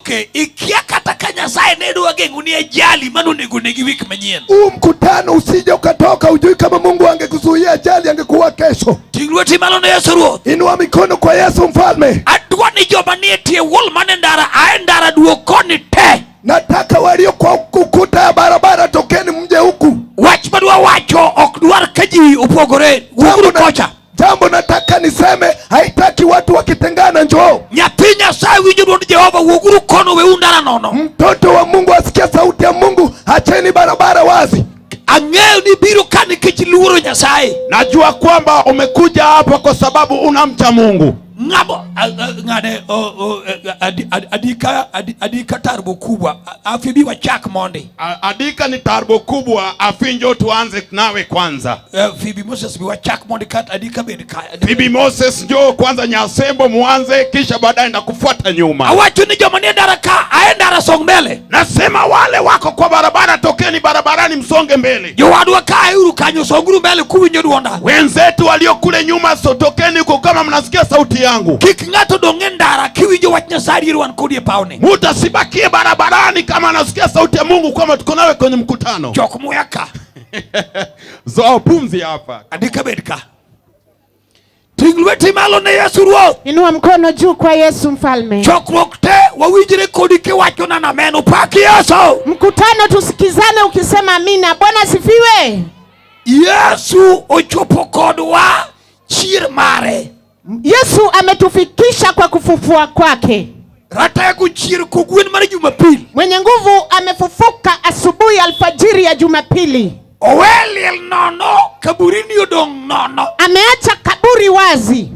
Okay, ikia kata ka Nyasaye ne dwa geng'oni ajali mano onego negi wik manyien. Huu mkutano usije ukatoka ujui kama Mungu angekuzuia ajali angekuwa kesho. Ting' lweti malo ne Yesu Ruoth. Inua mikono kwa Yesu Mfalme. Adwa ni joma nie tie wall mane ndara ae ndara duog koni te. Nataka walio kwa ukuta ya barabara, tokeni mje huku. Wach madwa wacho ok dwar ka ji opogore. Wuoguru kocha. Jambo nataka niseme, haitaki watu wakitengana, njoo. Nyathi Nyasaye winjo dwond Jehova, wuoguru kono weuru ndara nono. Mtoto wa Mungu asikia sauti ya Mungu, acheni barabara wazi. Ang'eyo ni biro ka nikech luoro Nyasaye. Najua kwamba umekuja hapa kwa sababu unamcha Mungu. Ng'abo ng'ane adika adika tarbo kubwa afibi wachak mondi. Adika ni tarbo kubwa, afinjo tuanze nawe kwanza. Phoebe Moses bi wachak mondi kat adika bed ka. Bibi Moses njoo kwanza, Nyasembo muanze, kisha baadaye ndakufuata nyuma. Awacho ni joma nie ndara ka ae ndara song mbele. Nasema wale wako kwa barabara, tokeni barabarani msonge mbele. Jowadwa ka auru kanyo songuru mbele kuwinjo dwonda. Wenzetu walio kule nyuma, so tokeni huko kama mnasikia sauti yangu. Kik ng'ato dong' e ndara kiwinjo wach Nyasaye dier wan kodi e pawni. Muta sibakie barabarani kama anasikia sauti ya Mungu kwamba tuko nawe kwenye mkutano. Chok muya ka. Zoa pumzi hapa. Andika bed ka. Ting' lweti malo ne Yesu Ruoth. Inua mkono juu kwa Yesu Mfalme. Chokruok te wawinjre kodi kiwacho na amen. Opak Yesu. Mkutano tusikizane ukisema amina. Bwana asifiwe. Yesu ochopo kodwa chier mare. Yesu ametufikisha kwa kufufua kwake. Ratego chier kogwen mar Jumapili. Mwenye nguvu amefufuka asubuhi alfajiri ya Jumapili. Owe liel nono, kaburini odong' nono. Ameacha kaburi wazi.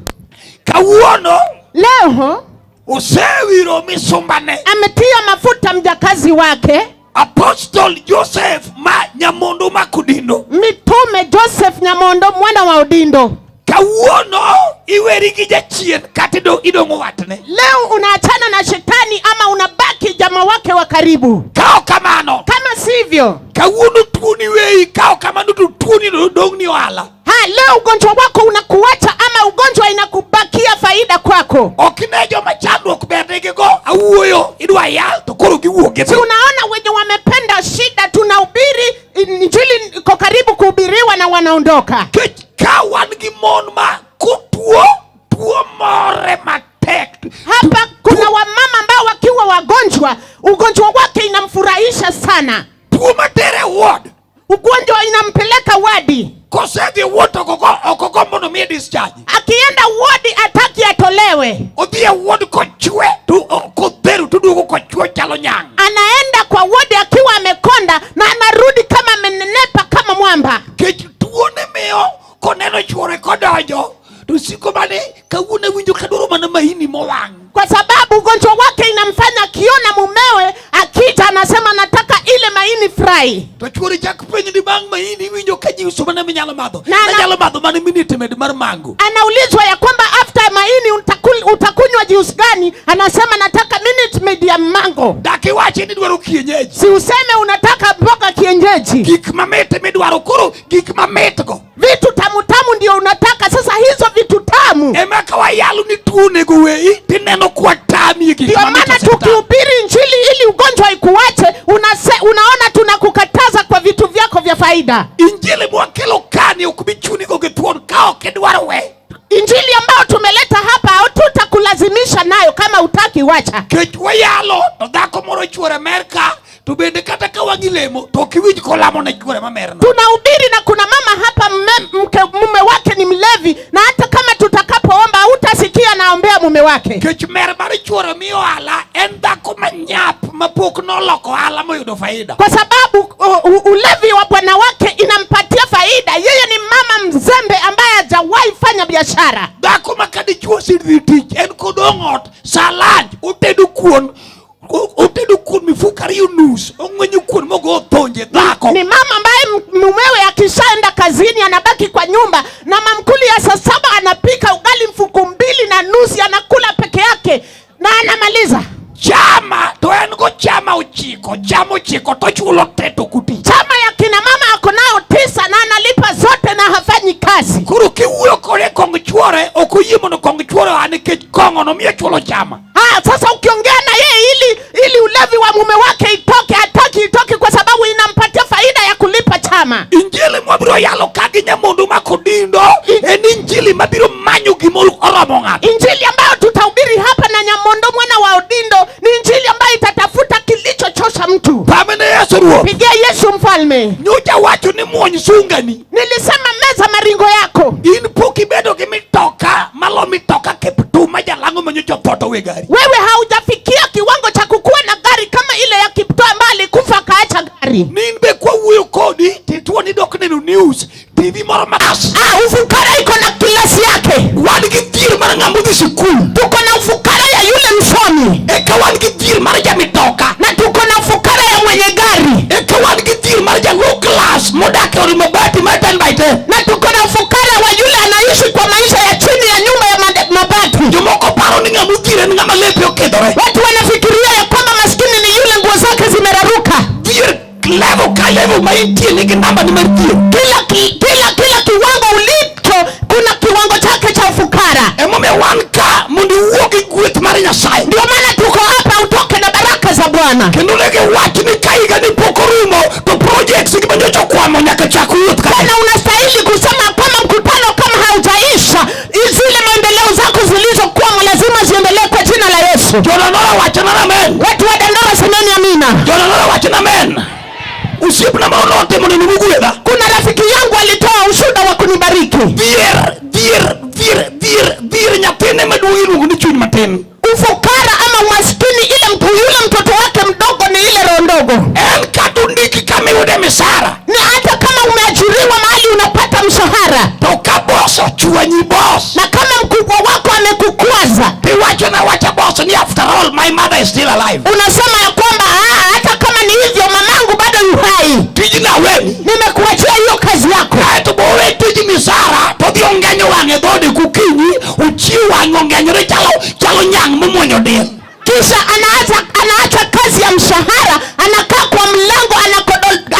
Kawuono Leo osewiro misumbane. ametia mafuta mjakazi wake Apostle Joseph ma Nyamondo ma Kudindo. Mitume Joseph Nyamondo mwana wa Odindo. Kawuono iweri gi jachien kata idong'o watne. Leo unaachana na shetani ama unabaki jamaa wake wa karibu. Ka ok kamano, Kama sivyo, kawuono tuoni weyi, ka ok kamano to tuoni no dong'ni ohala. Ha, leo ugonjwa wako unakuacha ama ugonjwa inakubakia faida kwako. Ok ine joma chandruok ber nigigo, awuoyo idwa yal to koro giwuok Si unaona wenye wamependa shida, tunahubiri injili iko karibu kuhubiriwa na wanaondoka. Kech ka wan gi mon ma kotuo tuo more matek. Hapa kuna wamama ambao wakiwa wagonjwa, ugonjwa wake inamfurahisha sana, Tuo matere ward. Ugonjwa inampeleka wadi. Kosedhi ward to ok ogo mondo miye discharge. Akienda wadi ataki atolewe. Odhi e ward kochwe to kodhero to duogo kochwe chalo nyang'. Anaenda kwa wadi akiwa amekonda na anarudi kama amenenepa kama mwamba. Kech tuone miyo koneno chuore kodonjo to siko mane kawuono awinjo kadwaro mana maini mowang'. Kwa sababu ugonjwa wake inamfanya akiona mumewe akija anasema nataka ile maini fry. To chuore chak penjo ni bang' maini iwinjo ka ji uso mana minyalo madho. Na, na. Nanyalo madho mana minute med mar mango. Anaulizwa ya kwamba after maini utakunywa juice gani? Anasema nataka minute maid ya mango. Dak iwachi ni dwaro kienyeji. Si useme unataka mboga kienyeji. Gik mamit midwaro koro gik mamit go. Vitu tamu tamu ndio unataka. Sasa hizo vitu tamu. Ema ka wayalo ni tuo onego weyi tineno kwa tami e gik Ndio mamit maana osiptal. tukihubiri injili ili ugonjwa ikuache, unaona tunakukataza kwa vitu vyako vya faida. Injili mwakelo kani ok bi chuni go gi thuon ka ok idwaro we. Injili ambayo tumeleta hapa hatutakulazimisha nayo, kama hutaki wacha. Kech wayalo to dhako moro chuore Amerka to bende kata ka wang'i lemo to ok iwinj kolamo ne chuore mamerno. Tunahubiri na kuna mama hapa mume wake ni mlevi, na hata kama tutakapoomba hutasikia anaombea mume wake. Kech mer mar chuore miyo ohala en dhako manyap mapok noloko ohala moyudo faida. Kwa sababu ulevi wa bwana wake inampatia faida. Yeye ni mama mzembe ambaye hajawahi fanya biashara. Dhako ma ka dichuo osedhi tich en kodong' ot sa lunch otedo kuon, otedo kuon mifuko ariyo nus, ong'wenyo kuon mogo othonje dhako. Ni mama ambaye mumewe akishaenda kazini anabaki kwa nyumba na mamkuli ya saa 7 anapika ugali mfuko 2.5 anakula peke yake na anamaliza. Chama to en go chama ochiko, chama ochiko to chulo te to kuti. Chama ya kina mama ako nayo 9 na analipa zote na hafanyi kazi. Koro kiwuoyo kode kong chuore ok oyie mondo kong chuore oa nikech kong'o no miyo chulo chama. Sasa ukiongea na yeye mume wake itoke, hataki itoke kwa sababu inampatia faida ya kulipa chama. Injili mwabiro yalo ka gi nyamondu makodindo en injili mabiro manyo gima oromo ng'ato. Injili ambayo tutahubiri hapa na Nyamondo mwana wa Odindo ni injili ambayo itatafuta kilichochosha mtu. Pamene Yesu Ruoth. Pigia Yesu mfalme. Nyocha wacho ni muony sungani. Nilisema meza maringo yako. In pok ibedo gi mitoka malo mitoka Kiptum ma jalang'o manyocha otho we gari. Wewe haujafikia kiwango cha kukuwa na gari kama ile ya Kiptoo ambaye alikufa akaacha gari. Ni in be kwawuoyo kodi tituo ni dok neno news TV moro maras. Ah, ufukara iko na klasi yake. Wan gi dhier mar ng'ama odhi sikul. Tuko na ufukara ya yule msomi. Eka wan gi dhier mar jamitoka. Na tuko na ufukara ya mwenye gari. Eka wan gi dhier mar ja low class modak e od mabati mar 10 by 10. Na tuko na ufukara wa yule anaishi kwa maisha ya chini ya nyumba ya mabati. Jomoko paro ni ng'ama odhier en ng'ama lepe okidhore. Watu wanafikiria ya kwamba maskini ni yule nguo zake zimeraruka. Dhier level ka level ma intie nigi namba ni mar dhier. Kila kiwango ulicho kuna kiwango chake cha ufukara. Emomiyo wan ka mondo iwuo gi gweth mar Nyasaye. Ndio maana tuko hapa utoke na baraka za Bwana. Kendo negi wach ni ka higa ni pok orumo to projects gi manyocha okwamo nyaka chak wuoth ka. Tena unastahili kusema kwamba mkutano kama haujaisha, zile maendeleo zako zilizokwama lazima ziendelee kwa jina la Yesu. Jonanora wacho na amen. Watu wa Dandora semeni amina. Jonanora wacho na amen. Osiepna moro notimo neno mogwedha. Kuna rafiki yangu alitoa ushuhuda wa kunibariki. Dhier, dhier, dhier, dhier, dhier nyathine maduong' iluongo ni chuny matin. Ufukara ama umaskini, ile mtu yule mtoto wake mdogo ni ile roho ndogo. En kata ondiki kama iyude misara. Na hata kama umeajiriwa mahali unapata mshahara. To ka boss ochwanyi boss. Na kama mkubwa wako amekukwaza, Tiwacho na wacha boss ni after all my mother is still alive. Unasema ya kwamba hata kama ni hivyo mamangu bado yu hai. Tijni aweni. Nimekuachia hiyo kazi yako. Kaeto bo owe tij misara to dhi ongenyo wang'e dhode gokinyi, ochiew wang'e ongenyore chalo nyang' momuonyo diel. Kisha anaacha kazi ya mshahara, anakaa kwa mlango,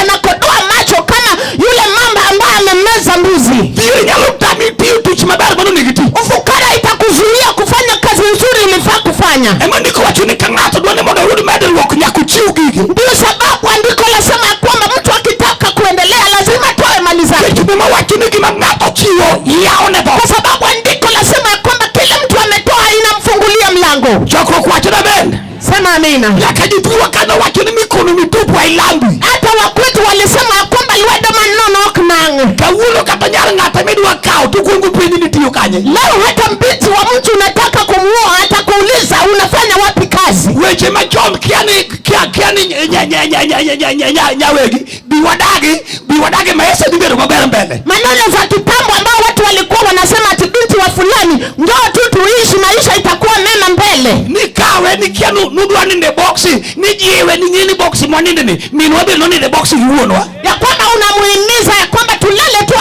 anakodoa macho kama yule mamba ambaye amemeza mbuzi. Dhier nyalo tami tiyo tich maber mano onego iti. Ufukara itakuzuia kufanya kazi nzuri ulifaa kufanya. Ema ndiko wacho ni ka ng'ato dwa ni mondo oyud medruok nyaka ochiw gigi. Ndio sababu andiko lasema ya kwamba mtu akitaka kuendelea lazima atoe mali zake. Nikech muma wacho ni gima ng'ato chiwo yawone dhoot. Kwa sababu andiko lasema ya kwamba kila mtu ametoa inamfungulia mlango. Chokruok wacho ni amen. Sema amina. Nyaka jithurwa kano wacho ni mikono mitupu hailambwi. Hata wakwetu walisema ya kwamba lwedo manono ok nang'. Kawuono kata nyar ng'ato midwa kawo to kuongo penji ni tiyo kanye. Leo hata binti wa mtu unataka kumuoa atakuuliza unafanya wapi kazi. Weche machon kia ni, kia, kia ni nya, nya, nya, nya, nya, nya, nya, nya, nyawegi. Bi wadagi, bi wadagi maisha dhi bedo maber mbele. Maneno za kitambo ambao watu walikuwa wanasema ati binti wa fulani njoo tu tuishi maisha itakuwa mema mbele. Ni kawe ni kia nudwa ni ne boxi, ni jiwe ni nyini boxi mwaninde ni, minwa be noni ne boxi wuonwa. Ya kwamba unamuhimiza ya kwamba tulale tu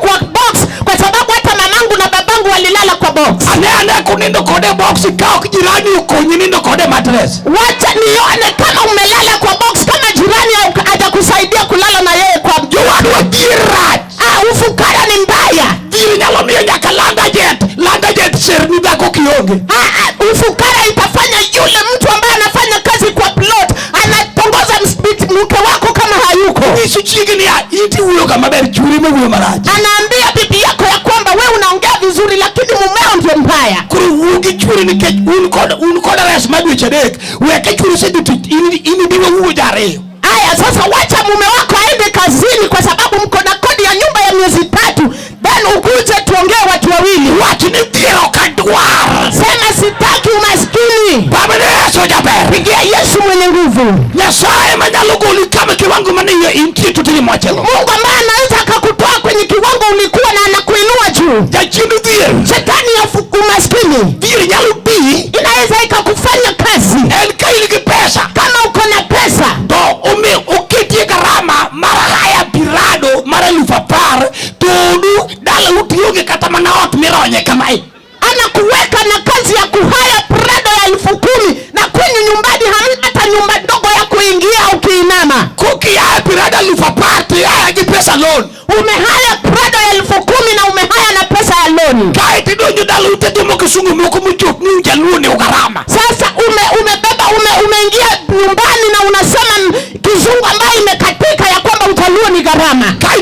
kwa box kwa sababu hata mamangu na babangu walilala kwa box. Ane ane kunindo kode boxi ka ok jirani okonyi nindo kode mattress. Wacha nione kama umelala kwa box kama jirani hajakusaidia kulala na yeye kwa Jowadwa dhier rach. Ufukara ni mbaya. Dhier nyalo miyo nyaka landa jet, landa jet serni dhako kionge. Ufukara itafanya yule mtu ambaye anafanya kazi kwa plot anatongoza mke wako kama hayuko. Nyiso chiegni ni ya, inti wuoyo kama ber, churi mawuoyo marach. Anaambia bibi yako ya kwamba wewe unaongea vizuri lakini mumeo ndio mbaya. Koro wuo gi churi nikech un kod res mar dweche adek. Weke churi osedhi tich, in ibi wuoyo jariyo. Aya, sasa wacha mume wako aende kazini kwa sababu mko na kodi ya nyumba ya miezi 3. Then ukuje tuongee watu wawili. Wach ni dhier ok adwar. Sema sitaki umaskini. Baba ne Yesu jaber. Pigia Yesu mwenye nguvu. Nyasaye manyalo goli kama kiwango mane iye intie to timo machielo. Mungu ambaye anaweza akakutoa kwenye kiwango ulikuwa na anakuinua juu. Jachien dhier. Shetani ya umaskini. Dhier nyalo bi. Inaweza ikakufanya kazi. En ka in gi pesa. Kama uko na pesa. To oketie garama mar haya pirado mar eluf apar, to odu dala utionge kata mana ot mironye kamae. Anakuweka na kazi ya kuhaya prado ya 10,000 na kwenye nyumbani hamna hata nyumba ndogo ya kuingia ukiinama. Koki ya prado 10,000 to ya gi pesa loan. Umehaya prado ya 10,000 na umehaya na pesa ya loan. Kae tidonjo dala ute tumo kisungu moko mochop ni ujaluo ni ugarama. Sasa umebeba umeingia nyumbani na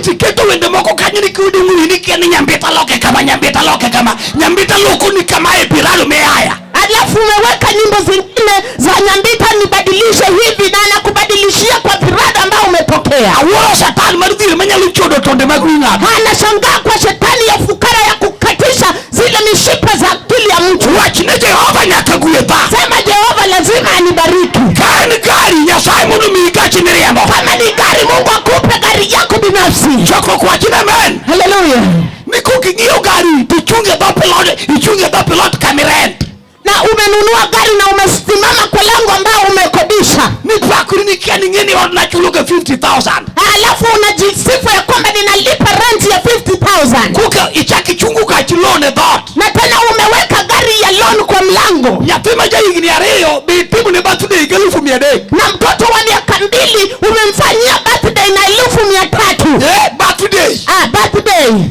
Nikech iketo wende moko kanyo ni kiyudo ng'uri ni kia ni Nyambita loke kama, Nyambita loke kama, Nyambita loko ni kama e pirado meaya. Alafu umeweka nyimbo zingine za Nyambita, nibadilishe hivi, na anakubadilishia kwa pirado ambayo umetokea. Awuoro satan mar dhier manyalo chodo tonde mag wi ng'ato. Anashangaa kwa shetani ya ufukara ya kukatisha zile mishipa za akili ya mtu. Wach ne Jehova nyaka gwedha. Sema Jehova lazima anibariki. Ka en gari, Nyasaye mondo omiyi gachi miriembo. Kama ni gari, Mungu akupe gari yako binafsi. Chokruok wach ni amen. Haleluya. Ni kokinyiewo gari tichung' e dho pilot, ichung' e dho pilot kama irent. Na umenunua gari na umesimama kwa lango ambao umekodisha, Ni pakri ni kia ni ng'e ni odna chulo ga 50,000. Alafu unajisifu ya kwamba ninalipa rent ya 50,000. Koka ichak ichungo gach loan e dhoot. Na tena umeweka gari ya loan kwa mlango. Nyathi ma jahigni 2 be itimone birthday gi 300,000. Na mtoto wa miaka 2 umemfanyia birthday na 300,000. Birthday. Birthday.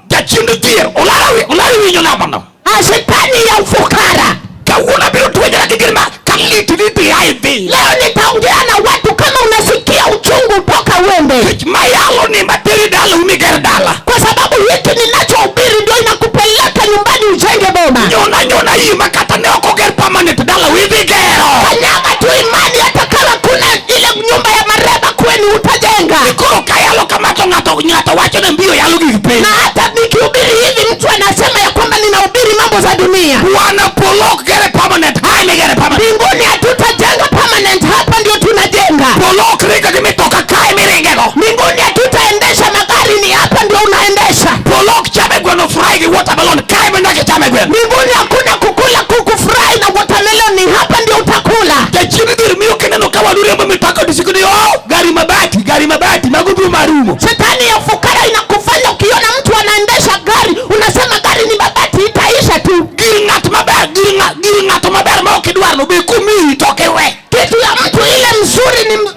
Jachiend dhier, olara winjo nambano. Shetani ya ufukara. Kawuono abiro tuenjora gi gima kalit ni dhi ae dhi. Leo nitaongea na watu, kama unasikia uchungu toka uende. Nikech mayalo ni materi dala umiger dala. Kwa sababu hiki ninachohubiri ndio inakupeleka nyumbani ujenge boma. Nyona nyona hii makata ne ok oger permanent dala widhi gero. Kanyaga tu imani, hata kama kuna ile nyumba ya mareba kwenu utajenga. Koro kayalo kama to ng'ato wacho ni mbio yalo gik piny. Na hata nikihubiri hivi mtu anasema ya kwamba ninahubiri mambo za dunia. Bwana polo ok gere permanent, hai ni gere permanent. Mbinguni hatutajenga permanent, hapa ndio tunajenga. Polo ok ringo gi mitoka kae miringego. Mbinguni hatutaendesha magari, ni hapa ndio unaendesha. Polo ok chame gweno fry gi watermelon, kae mindak ichame gweno. Mbinguni hakuna kukula kuku fry na watermelon, ni hapa ndio utakula. Jachien dhier miyo kineno ka wadu riembo mitoka odiechieng' ni, oh, gari mabati, gari mabati, mago biro marumo. Shetani ya ufukara inakufanya ukiona mtu anaendesha gari unasema gari ni mabati, itaisha tu. Gir ng'at maber, gir ng'ato maber ma ok idwar no be komiyi to ok iwe. Kitu ya mtu ile mzuri ni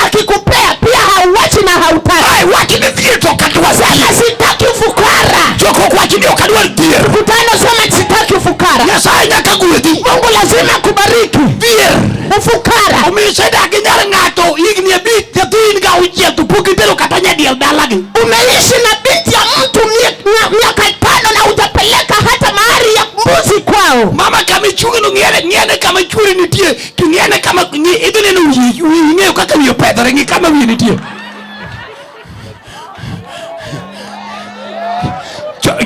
akikupea pia hauachi na hautaki. Ai, wach ni dhier to ok adwar. Sema sitaki ufukara. Chokruok wach ni ok adwar dhier. Mkutano sema sitaki ufukara. Nyasaye nyaka gwedhi. Mungu lazima akubariki. Dhier. Ufukara. Omiyo isedak gi nyar ng'ato higni 5, nyathi in ga 6 to pok itero kata nyadiel dalagi. Umeishi na binti ya mtu miaka 5 na hujapeleka hata mahari ya mbuzi kwao. Mama kama ichunge no ng'iene kama chwori nitie, to ng'iene kama idhi neno wiyi, ing'eyo kaka wiyi opedhore, ng'i kama wiyi nitie.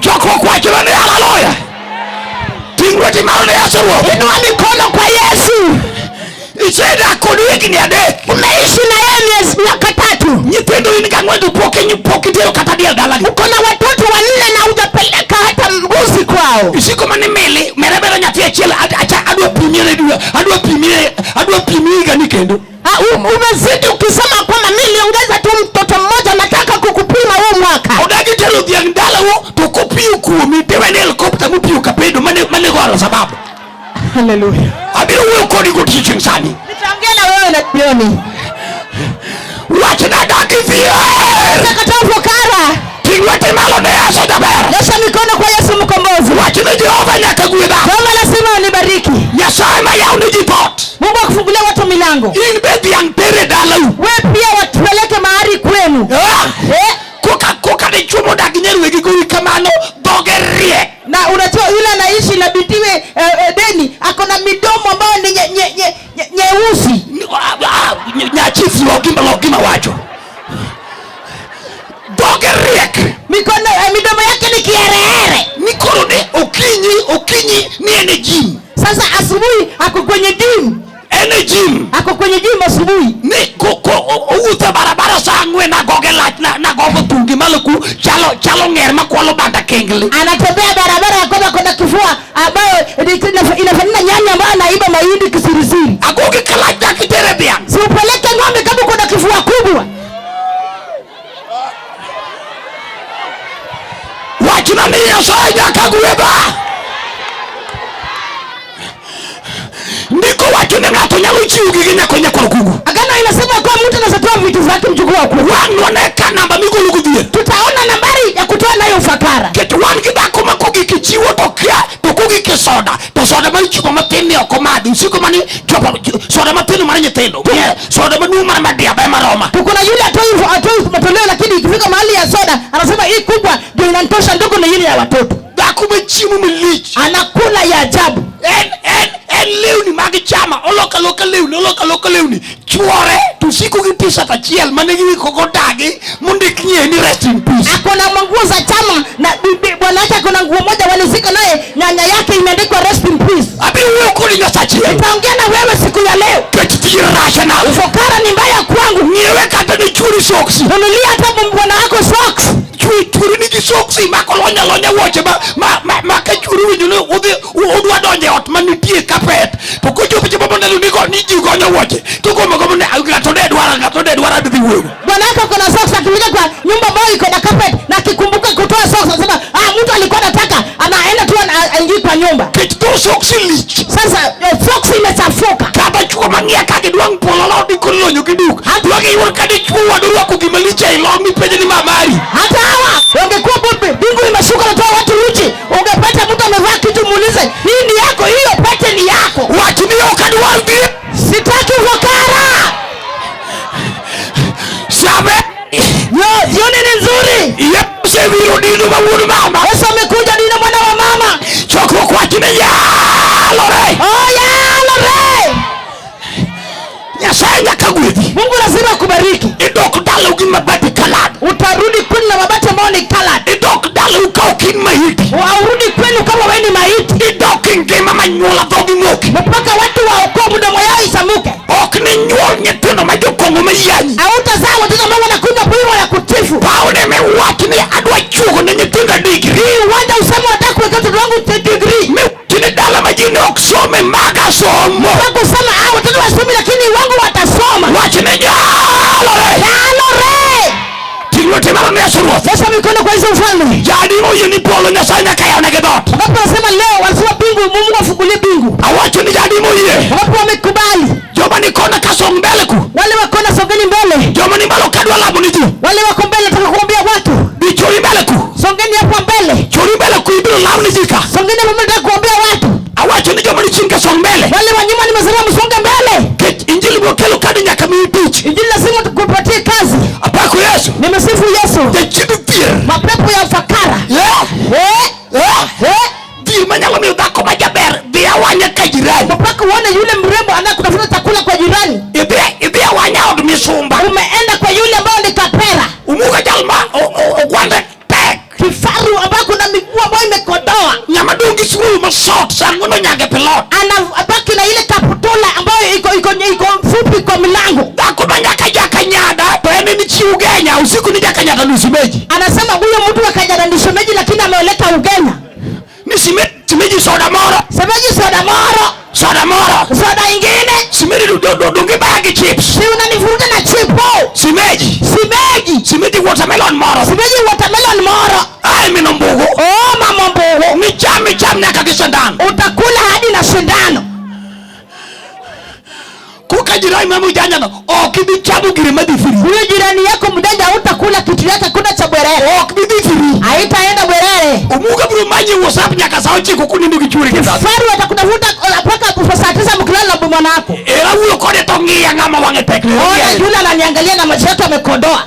Chokruok wacho ni haleluya. Ting' lweti malo ne Yesu Ruoth. Inua mikono kwa Yesu. Isedak kod higni 3. Umeishi na yeye miaka 3. Nyithindo in ga 4 to pok itero kata diel dalagi. Uko na watoto 4 na hujapeleka hata mbuzi kwao. Isiko mane mili, mere mere nyathi achiel, acha adwa pimie ne dwe, adwa pimie, adwa pimie higa ni kendo. Umezidi ukisema kwamba mimi niliongeza tu mtoto mmoja, nataka kukupima huu mwaka. Odagi tero dhiang' dalau to kopiyo kuomi, tiwe ni helicopter mopiyo kapedo, mane go ala sababu. Haleluya. Abiro wuoyo kodi godiechieng' sani. Nitaongea na wewe na jioni. Wach na dak dhier. Utakataa ufukara. Ting' lweti malo ne Yesu jaber. Nyosha mikono kwa Yesu mkombozi. Wach ni Jehova nyaka gwedha. Jehova lazima unibariki. Nyasaye ma yaw ni ji dhoot. Mungu akufungulia watu milango. In be dhiang' tere dalau. We pia watupeleke mahali kwenu. Koka dichuo modak gi nyar wegi gowi kamano, dhoge riek. Na unajua yule anaishi na bintiwe deni ako na midomo ambayo ni nyeusi. Nyachief logi mawacho. Dhoge riek. Mikono midomo yake ni kiherehere. Ni koro ne okinyi ni en e gym. Sasa asubuhi ako kwenye gym. En e gym. Ako kwenye gym asubuhi. Ni owuotho e barabara saa 4 na goge lach, na gogo tungi malo ku, chalo ng'er makwalo banda kengli. Anatembea barabara ya kwamba kuna kifua ambayo inafanana nyanya ambayo anaiba mahindi kisirisiri. Agoge kalach na kitere dhiang'. Si upeleke ng'ombe kama kuna kifua kubwa. Wachna ni Nyasaye nyaka gwedha. Ndiko wacho ni ng'ato nyalo chiwo gige nyako nyakwar kugu. Agano inasema kwa mtu anaweza toa vitu vyake mjukuu wa kugu. Wang' wane ka namba migolo go dhier. Tutaona nambari ya kutoa nayo ufakara. Ket wan gi dhako ma kogik chiwo to kia, to kogik e soda to soda mar chupa matin ni ok omadhi usiko mani chupa soda matin mar nyithindo soda maduong' mar madiaba ema roma. Tuko na yule atoi matoleo, lakini ikifika mahali ya soda anasema hii kubwa ndio inanitosha, ndogo ni ile ya watoto. Dhako machiemo malich. Anakula ya ajabu. En lewni mag chama oloko aloka lewni, oloko aloka lewni. Chuore to siko gi t-shirt achiel mane giwiko dagi mondik nyie ni rest in peace. Ako na manguo za chama na bwana yake ako na nguo moja walizika naye nyanya yake imeandikwa rest in peace. Abiro wuoyo kodi Nyasachiel. Nitaongea na wewe siku ya leo. Kech tiji rach na. Ufukara ni mbaya kwangu. Ng'iewe kata ne chuori soksi. Nunulia hata bwana wako socks. Chuori nigi soksi ma kolony alonya wuoche ma ka chuori winjo ni udhi udwa donjo e ot manitie carpet to kochopo chiemo moneno ni go ni ji gonyo wuoche to gomo gomo ne ng'ato ne dwara, ng'ato ne dwara dhi wuoyo. Bwana wako ako na socks, akifika kwa nyumba ambayo iko na carpet na akikumbuka kutoa socks anasema mtu alikuwa anataka, anaenda tu aingie kwa nyumba. Kech to soksi lich. Sasa socks imechafuka. Kata chuo mang'ia kaka dwang' polo lo di kolonyo gi duk. Dwang' iwuor ka dichuo wadu rwako gima lich ei long mipenjo ni ma mari. Hata hawa wangekuwa bubi, mbingu imeshuka na toa watu uchi, ungepata mtu amevaa kitu muulize, hii ni yako, hiyo pete ni yako. Wach ni ok adwar dhi. Sitaki ufukara. Same. Yo, jioni ni nzuri. Yesu osebiro dino ma wuod mama. Yesu amekuja dino mwana wa mama. Chokruok wach ni yalore. Oh, yalore. Nyasaye nyaka gwedhi. Mungu lazima akubariki. Idok dalau gi mabati colored. Utarudi kwenu na mabati ambayo ni colored. Idok dalau ka ok in maiti. Haurudi kwenu kama wewe ni maiti. Idok e ngima manyuola dhogi moki. Mpaka watu waokoe mdomo yao isamuke. Ok ni nyuol nyithindo ma jokong'o mayanyi. Hautazaa watoto ambao wanakunywa pombe ya kutifu. Paone miwach ni adwa chuogo ne nyithindo degree. Hii uwanja useme unataka kuweka watoto wangu degree. Miwach ni dala ma ji ne ok some maga somo. Mpaka useme, watoto wasomi lakini wangu watasoma. Wach ni nyalore. Nyalore. Ting' lweti malo ne Yesu Ruoth. Nyosha mikono kwa Yesu Mfalme. Jadi oyie ni polo Nyasaye nyaka yawne gi dhoot. Ambapo wanasema leo wanasema mbingu, Mungu afungulie mbingu. Awacho ni jadi moyie. Ambapo wamekubali. Joma ni kona ka song mbele ku. Wale wako na songeni mbele. Joma ni malo kadwa lamo ni ji. Wale wako mbele nataka kuambia watu. Bi chori mbele ku. Songeni hapo mbele. Chori mbele ku ibiro lawo ni ji ka. Songeni hapo mbele nataka kuambia watu. Awacho ni joma ni chien ka song mbele. Wale wa nyuma nimesema msonge mbele. Kech injili biro kelo kadi nyaka miyi tich. Injili lazima tukupatie kazi. Apako Yesu. Nimesifu Yesu. Jachien dhier. Mapepo ya ufakara. Yeah. Yeah. Dhier manyalo miyo dhako ma jaber dhi awanya ka jirani. Mpaka uone yule mrembo anayekutafuta chakula kwa jirani. Idhi awanya od misumba. Umeenda kwa yule ambaye ni kapera. Umuga jal ma ogwande tek. Kifaru ambaye kuna miguu ambayo imekodoa. Ng'ama dong' gi suruali ma short sango no nyaka e pilot. Anabaki na ile kaputula ambayo iko mfupi kwa milango. Dhako ma nyaka jaka nyada to en ni chi Ugenya usiku ni jaka nyada ni shemeji. Anasema huyo mtu wa Kanyada ni shemeji lakini ameoleka Ugenya. Ni shemeji soda moro. Shemeji soda moro. Soda moro. Soda ingine. Shemeji do gi bagi chips. Si unanivuruga na chipo. Shemeji. Shemeji. Shemeji watermelon moro. Shemeji watermelon moro. Ai mino mbugo. Oh mama mbugo. Micham micham nyaka gi sindano. Utakula hadi na sindano. Kuka jirani mama ujanja no ok ibi chamo gire madhi free. Huyo jirani yako mjanja hutakula kitu yake, hakuna cha bwerere. Ok bi dhi free. Haitaenda bwerere. Omuga biro manyi WhatsApp nyaka saa 9 kunindo gi chuori kitanda. Kifaru atakutafuta mpaka saa 9 mkilala na bwana wako. Era wuoyo kode to ng'iya ng'ama wang'e tek ne. Ona yule ananiangalia na macho yake amekodoa.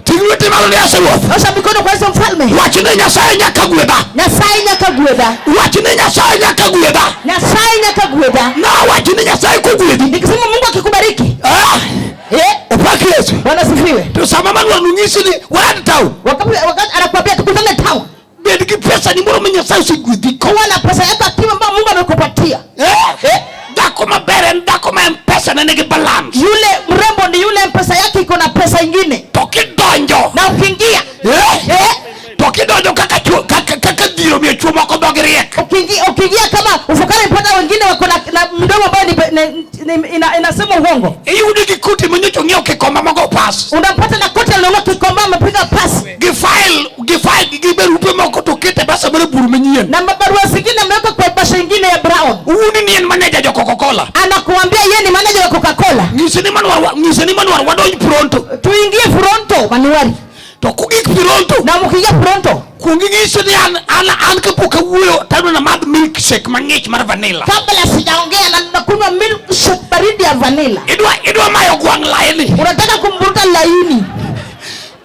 Ting' lweti malo ne Yesu Ruoth. Nyosha mikono kwa Yesu Mfalme. Wach ni Nyasaye nyaka gwedha. Nyasaye nyaka gwedha. Wach ni Nyasaye nyaka gwedha. Nyasaye nyaka gwedha. Na wach ni Nyasaye kogwedhi. Nikisema Mungu akikubariki. Opaki Yesu. Bwana asifiwe. To sama manwa nung'isi ni warad town. Wakati anakuambia tukutane town. Bed gi pesa ni moro ma Nyasaye osegwedhi. Kuwa na pesa yako akiba ambayo Mungu amekupatia. Dhako maber en dhako ma M-Pesa ne nigi balance. Yule mrembo ni yule M-Pesa yake iko na pesa ingine. To kidonjo. Na ukiingia. To kidonjo kaka chuo, kaka dhiro miyo chuo moko dhogi riek. Ukiingia kama ufukara ipata wengine wako na mdomo ambao inasema uongo. Iyudo gi koti manyocha ong'iew kikomba mogo pas. Unapata na koti alionunua kikomba amepiga pasi. Gi file, gi barupe moko to kete basa mar buru manyien. Na mabarua zingine ameweka kwa bahasha ingine ya brown. Wuoni ni en manager jo Coca-Cola. Anakuambia yeye ni manager wa Coca-Cola. Nyise ni manwar, nyise ni manwar wadonj pronto. Tuingie pronto manuari. To kugik pronto. Na mkiingia pronto. Kuong ing'iso ni an kapok awuoyo tadwa namadh milkshake mang'ich mar vanilla. Kabla sijaongea na nakunywa milkshake baridi ya vanilla. Idwa mayo gwang' laini. Unataka kumvuta laini.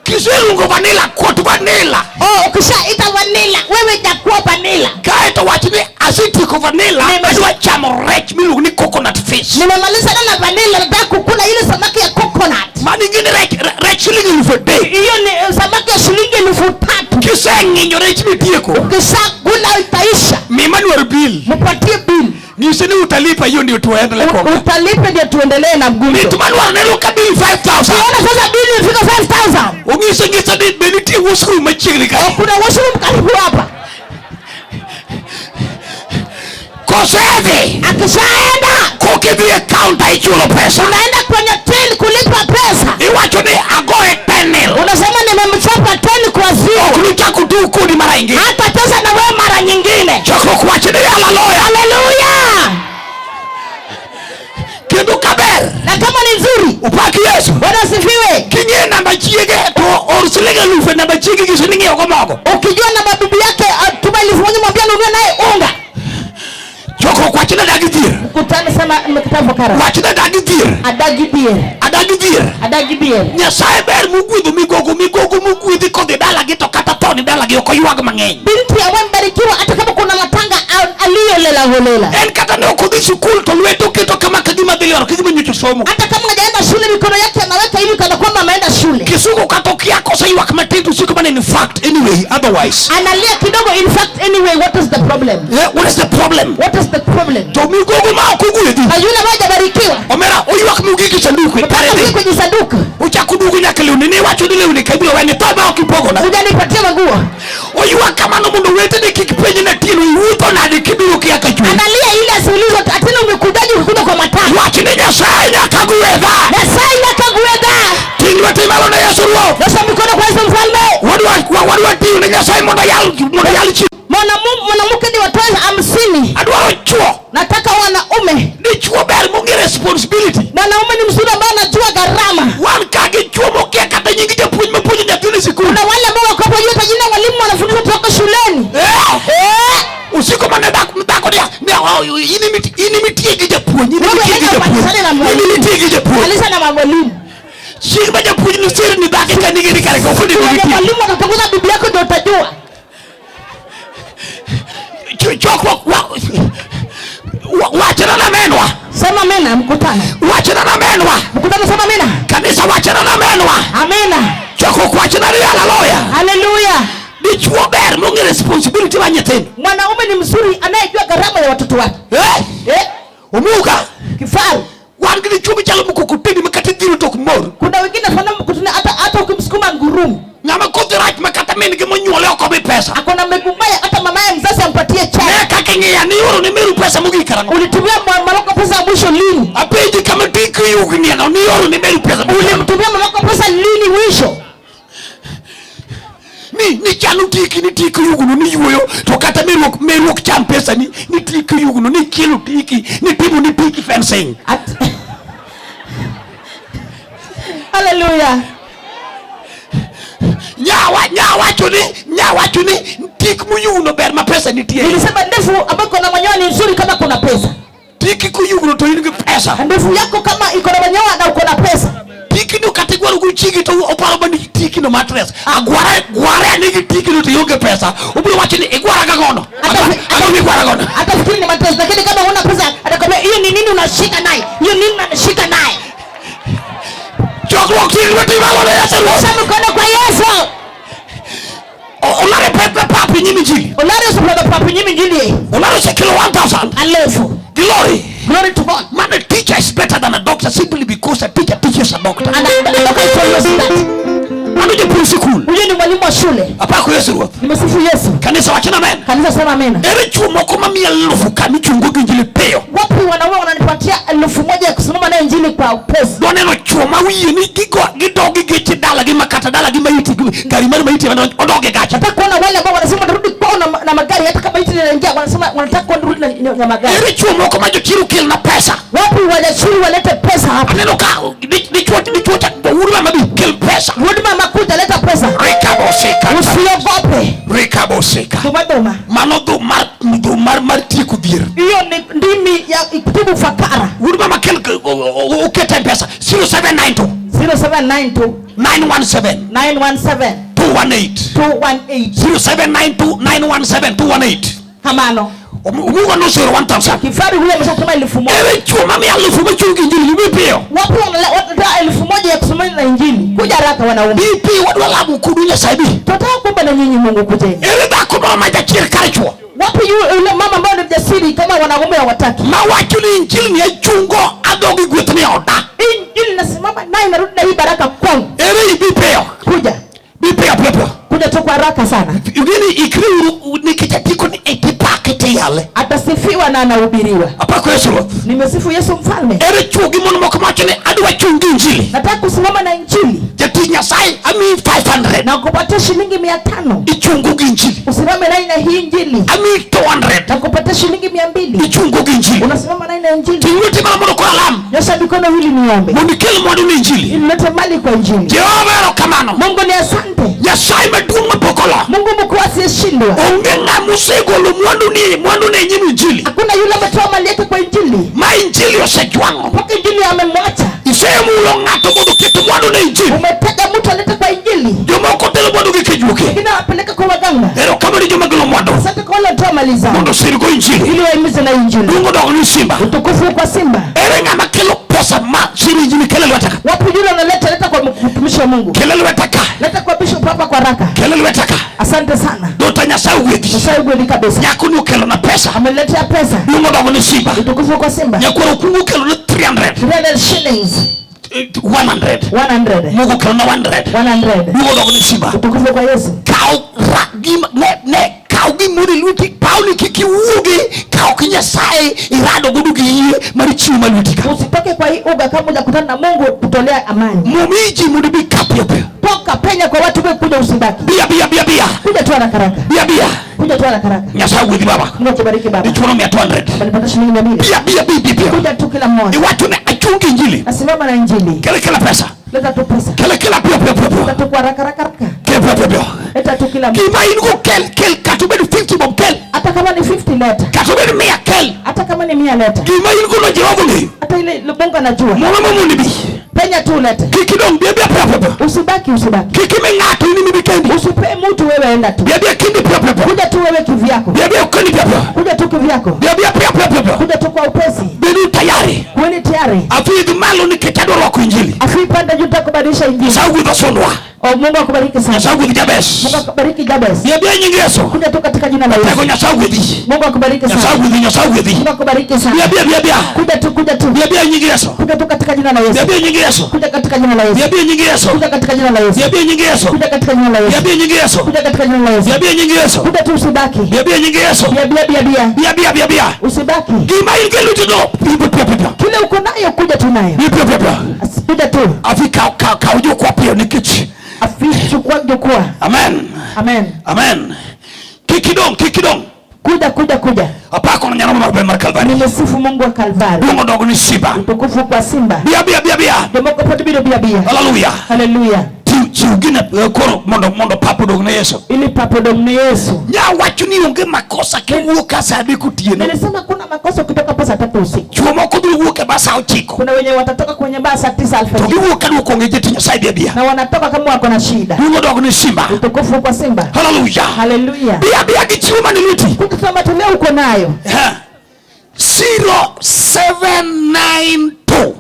Kiseluongo vanilla, kuot vanilla. Oh, ukishaita vanilla, wewe jakuwa vanilla. Kaeto wach ni asetieko vanilla, adwa chamo rech miluongo ni coconut fish. Nimemaliza na vanilla, nataka kukula ile samaki ya coconut. Mano ing'e ni rech shilingi 3,000. Hiyo ni samaki ya shilingi 3,000. Kiseng'injo rech mitieko. Ukishakula itaisha. Mima dwaro bill. Mpatie bill. Nyise ni utalipa, hiyo ndio tuendelee kwa. Utalipa ndio tuendelee na mgumzo. Mit madwaro neno ka bill 5,000. Unaona sasa bill imefika 5,000. Ong'iso nyisa ni be nitie washroom machiegni ka. Oh, kuna washroom karibu hapa. Kosedhi. Akishaenda. Kokidhi e counter ichulo pesa. Unaenda kwenye till kulipa pesa. Iwacho ni agoye 10. Unasema nimemchapa 10 kwa 0. Ok nichak utug kodi mara ingine. Hata cheza na wewe mara nyingine. Chokruok wach ni haleluya. Haleluya. Kendo kaber. Na kama ni nzuri. Upaki Yesu. Bwana asifiwe. King'e namba chiege to or siling 1,000 namba chiege gi siling ng'iewo go mogo. Ukijua namba bibi yake tuma 1,000 mwambie anunue naye unga. Chokruok wach ni adagi dhier. Mkutano sema mkutano kara. Wach ni adagi dhier. Adagi dhier. Adagi dhier. Adagi dhier. Nyasaye ber mugwedho migogo migogo mugwedhi kodhi dalagi to kata tho ni dalagi ok oywag mang'eny. Binti ambaye mbarikiwa hata kama kuna matanga aliyolela holela. En kata ne ok odhi sikul to lwete oketo kama kagima dhi lwaro kagima nyocha somo. Hata kama hajaenda shule mikono yake anaweka hivi kana kwamba ameenda shule. Kisugu kata okia kosa ywak matin to siko mana in fact anyway otherwise. Analia kidogo in fact anyway what is the problem? Yeah, what is the problem? What is the problem? To migogo ma ok ogwedhi. Na yule ambaye hajabarikiwa. Omera oywak mogik e sanduku. Mpaka Pare kwenye sanduku. Ochako duogo nyaka lewni ne iwacho ni lewni ka ibiro weni tho ma ok ipogona. Hujanipatia manguo. Oywak kamano mondo wetene kik penj ni Atieno iwuotho nade kibiro kia ka chwe. Analia ili asiulizwe Atieno umekujaje ukikuja kwa matanga. Wach ni Nyasaye nyaka gwedha. Nyasaye nyaka gwedha. Ting' lweti malo ne Yesu Ruoth. Nyosha mikono kwa Yesu mfalme. Wadwa tiyo ne Nyasaye mondo yal chi. Mwanamke ni watoe 50. Adwaro chuo. Nataka wanaume. Dichuo ber mong'e responsibility. Mwanaume ni mzuri ambaye anajua gharama. Wan ka gi chuo mokia kata nying japuonj mapuonjo nyathini e sikul. Kuna wale ambao wako hapo juu hata jina walimu wanafundisha kutoka shuleni. Usiku mane dhako ni oh, in imitie gi japuonj, in Wewe imitie gi enda japuonj. umalizane na In mwalimu. imitie gi japuonj. Maliza na mwalimu. Chieng' ma japuonj ni sir ni dhake ka nigi ni kare ka ofundi Wenye ni mwalimu atatongoza bibi yako ndio utajua. Chokruok wachna na menwa. Sema amina mkutano. Wachna na menwa. Mkutano sema amina. Kanisa wachna na menwa. Amina. Chokruok wachna ni haleluya. Haleluya. Dichuo ber mong'e responsibility mar nyithindo. Mwanaume ni mzuri anayejua gharama ya watoto wake. Omuka. Kifaru. Wan gi dichuo michalo mkokoteni ma kata dhiro to ok mor. Kuna wengine fanana mkokoteni hata ukimsukuma ngurumo. Ng'ama kodhi rach ma kata min gi monyuole ok omi pesa. Ako na miguu mabaya hata mamaye mzazi ampatie chai. Ne kaka ing'iya ni ioro ne meru pesa mogik karang'o? Ulitumia mamako pesa ya mwisho lini? Apenji kama tik yugni no ni ioro ne meru pesa mogik karang'o? Ulimtumia mamako pesa lini mwisho? Ni chano tiki ni tiki yugno ni yuoyo to kata meru ok cham pesa ni tiki yugno ni chielo tiki ni timo ni tiki fencing. Hallelujah. Nyawacho ni tik muyugno ber ma pesa nitie. Nilisema ndefu ambayo kuna manyoya ni nzuri kama kuna pesa. Tiki kuyugno to in gi pesa. Ndefu yako kama iko na manyoya na uko na pesa. Tiki no kata igwaro go chigi to oparo mana ni tiki no mattress. Agware gware ni gi tiki no to ionge pesa. Obiro wacho ni igwara ga gono. Agwa igwara gono. Atafikiri ni mattress lakini kama huna pesa atakwambia hiyo ni nini unashika naye? Hiyo nini unashika naye? Chokruok ting' lweti malo ne Yesu. Nyosha mkono kwa Yesu. Olare pepe papi nyimi injili. Olare pepe papi nyimi injili. Olare osekelo 1000. Elfu. Glory. Glory to God. Man, a teacher is better than a doctor simply because a teacher teaches a doctor. And a doctor is always that. Mano japuonj sikul. Huyo ni mwalimu wa shule. Apako Yesu Ruoth. Nimesifu Yesu. Kanisa wachna amen. Kanisa sema amen. Ere chuo moko ma miya 1000 ka michungo gi injili piyo. Wapi wanaume wananipatia 1000 ya kusimama nayo injili kwa upesi? Doneno chuo ma wiye ni gigo gidog gi geche dala gi makata dala gi maiti gi gari mar maiti odog e gacha. Nataka kuona wale ambao wanasema wanarudi kwao na magari hata kama maiti inaingia wanasema wanataka kurudi na magari. Ere chuo moko ma jochiru kel na pesa. Wapi wajachiri walete pesa hapa? Aneno ka dichuo cha wuod mama bi kel pesa. Wuod mama kuja leta pesa. Rika boseka. Usiogope. Rika muma. Mano dhum mar dhum mar mar tieko dhier. Hiyo ni ndimi ya kutibu fakara. Wuod mama kel oket M-Pesa 0792 0792 917 917 218. 218. 0792 917 218. Kamano. Omugo nosero 1000. Kifaru huyo ameshatuma 1000. Ere chuo mami alufu machungi injili ni piyo. Wapi wanatoa 1000 ya kusomana na injili? Kuja haraka wanaume. Bi piyo wadwa lamo kodu Nyasaye bi. Tunataka kuomba na nyinyi Mungu kujeni. Ere dhako moro ma jachir kar chuo. Wapi yule mama ambaye ni mjasiri kama wanaume hawataki? Mawacho ni injili ni achungo adhogi gweth ni oda. Injili nasimama naye narudi na hii baraka kwangu. Ere ibi piyo. Kuja. Bi piyo piyo piyo. Kuja tu kwa haraka sana. Ingeni ikri uru nikech atiko ni etipake tiyale. Atasifiwa na anahubiriwa. Apako Yesu Ruoth. Nimesifu Yesu mfalme. Ere chuo gi mon moko mawacho ni adwa chung' gi injili. Nataka kusimama na injili. Jatich Nyasaye amiyi 500. Na kupatia shilingi 500. Ichungo gi injili. Usimame naye na hii injili. Amiyi 200. Na kupatia shilingi 200. Ichungo gi injili. Unasimama naye na injili. Ting' lweti malo mondo koro alam. Nyosha mikono ili niombe. Mondo ikel mwandu ne injili. Ili nilete mali kwa injili. Jehova erokamano. Mungu ni asante. Nyasaye maduong' mapok olo. Mungu mkuu asiyeshindwa. Onge ng'ama osegolo mwandu ne e nyim injili. Hakuna yule ametoa mali yake kwa injili. Ma injili osejwang'o. Mpaka injili amemwacha. Isemulo ng'ato mondo oket mwandu ne injili. Umetega mtu alete kwa injili. Jomoko tero mwandu gi kijuoke. Wengine wanapeleka kwa waganga. Erokamano ne joma golo mwandu. Asante kwa wale wanatoa mali zao. Mondo osirgo injili. Ili waimize na injili. Duong' odog ni simba. Utukufu kwa simba. Ere ng'ama kelo pesa ma siro injili kele lwete ka. Wapi yule analeta, leta kwa mtumishi wa Mungu. Kele lwete ka. Leta kwa bishop hapa kwa haraka. Kele lwete ka. Asante sana. Dota Nyasaye ogwedhi. Nyasaye ogwedhi kabisa. Nyako ni okelo na pesa. Ameletea pesa. Duong' odog ni simba. Utukufu kwa simba. Nyakwar okungu okelo na 300. 300 shillings. 100. 100. Mungu okelo na 100. 100. Duong' odog ni simba. Utukufu kwa Yesu. Kaw ra gima ne ne kaw gimoro e lweti pawni kik iwuogi kaw ki Nyasaye irado godo gi yie mar chiwo ma lweti ka. Usitoke kwa hii uga kama hujakutana na Mungu kutolea amani. Mumi ji mondo ibi ka piyo piyo. Toka penya kwa watu wewe kuja usibaki. Bia bia bia bia. Kuja tu haraka haraka. Bia bia. Kuja tu haraka haraka. Nyasaye ogwedhi baba. Mungu akubariki baba. Dichuo mia 200. Walipata shilingi 200. Bia bia bia bia bia. Kuja tu kila mmoja. Iwacho ne achungi injili. Nasimama na injili. Kele kila pesa. Leta tu pesa. Kele kila piyo piyo piyo piyo. Leta tu kwa haraka haraka haraka. Kele piyo piyo piyo. Leta tu kila mmoja. Gima in go kel kel kata obed 50 bob kel. Hata kama ni 50 leta. Kata obed 100 kel. Hata kama ni 100 leta. Gima in go no Jehova ong'eyo. Hata ile Mungu anajua. Muma mondo ibi. Penya tu lete. Kik idong' bia bia piyo piyo piyo. Usibaki usibaki. Kik imi ng'ato in imi kendi. Usipe mtu wewe, enda tu. Bia bia kendi piyo piyo piyo. Kuja tu wewe kivyako. Bia bia kendi piyo piyo. Kuja tu kivyako. Bia bia piyo piyo piyo piyo. Kuja tu kwa upesi. Bedu tayari. Kuweni tayari. Afi malo nikech adwa rwako injili. Afi panda juu kubadilisha injili. Nyasaye ogwedh osundwa. Oh, Mungu akubariki sana. Nyasaye ogwedh Jabez. Mungu akubariki Jabez. Bia bia nying Yesu. Kuja tu katika jina la Tego Yesu. Nyasaye ogwedhi. Mungu akubariki Nyasaye sana. ogwedhi, Nyasaye ogwedhi. Mungu akubariki Bia sana. bia bia bia. Kuja tu, kuja tu. Bia bia nying Yesu. Kuja tu katika jina la Bia Yesu. bia nying Yesu. Kuja katika jina la Bia Yesu. bia nying Yesu. Kuja katika jina la Yesu. Bia bia nying Yesu. Kuja katika jina la Bia Yesu. bia nying Yesu. Kuja katika jina la Yesu. Bia bia nying Yesu. Kuja tu usibaki. Bia bia nying Yesu. Bia bia bia bia. Bia bia bia bia. Usibaki. Gima in gi lweti no. Bi piyo piyo piyo. Kile uko nayo kuja tu nayo. Bi piyo piyo piyo. Kuja tu. Afi kaw kaw kaw jukwaa piyo nikech. Afi chukua jukwaa. Amen. Amen. Amen. Kik idong', kik idong'. Kuja kuja kuja. Apako na nyarombo maber mar Kalvari. Nimesifu Mungu wa Kalvari. Duong' odog ni simba. Utukufu kwa simba. Bia bia bia bia. Jomoko pod biro bia bia. Hallelujah. Haleluya. Chiw chiw gine koro mondo mondo pap odog ne Yesu. Ili papo dong ne Yesu. Nya wacho ni onge makosa kiwuok ka sa adek otieno. Nilisema kuna makosa kutoka hapo saa 3 usiku. Chuo moko biro wuok e bas sa 9. Kuna wenye watatoka kwenye baa saa 9 To alfajiri. giwuok ka duoko onge jatich Nyasaye bia bia. Na wanatoka kama wako na shida. Duong' odog ni simba. Utukufu kwa simba. Hallelujah. Haleluya. Bia bia gi chiwo mane lweti. Kuja tuna matoleo uko nayo. 0792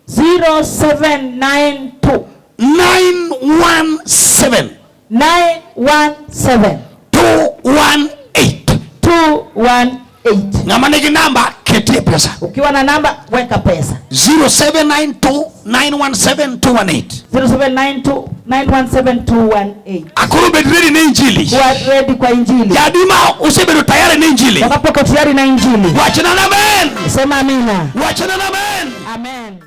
0792 917 917 218. 218. Ng'ama nigi namba ketie pesa. Ukiwa na namba weka pesa. 0792 917 218. 0792 917 218. Akoro bed ready ne injili. Kuwa ready kwa injili. Jadi ma osebedo tayari ne injili. Utakapokuwa tayari na injili. Wachna na amen. Sema amina. Wachna na amen. Amen.